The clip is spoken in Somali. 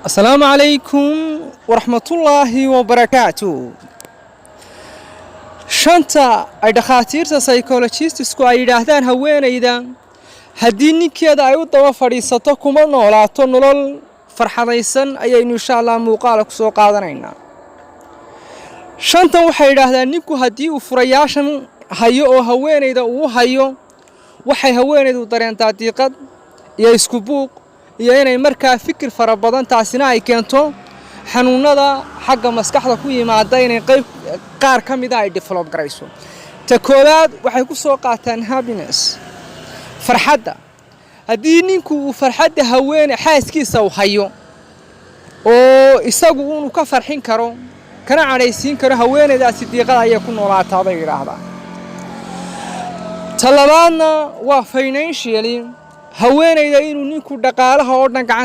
Asalaamu calaykum waraxmatullaahi wabarakaatu. Shanta ay dhakhaatiirta psychologistsku ay yidhaahdaan haweenayda haddii ninkeeda ay u daba fadhiisato kuma noolaato nolol farxadaysan ayaynu insha Allah muuqaala ku soo qaadanaynaa. Shantan waxay yidhaahdaan ninku haddii uu furayaashan hayo oo haweenayda uu hayo, waxay haweenaydu dareentaa diiqad iyo isku buuq iyo inay markaa fikir fara badan, taasina ay keento xanuunada xagga maskaxda ku yimaada inay qayb qaar ka mida ay develop garayso. Ta koowaad waxay ku soo qaataan happiness, farxadda. Haddii ninku uu farxadda haweene xaaskiisa u hayo oo isagu uunu ka farxin karo kana cadhaysiin karo, haweenaydaasi diiqada ayay ku noolaataa, bay yidhaahdaan. Ta labaadna waa financially, haweenayda inuu ninku dhaqaalaha oo dhan gacanta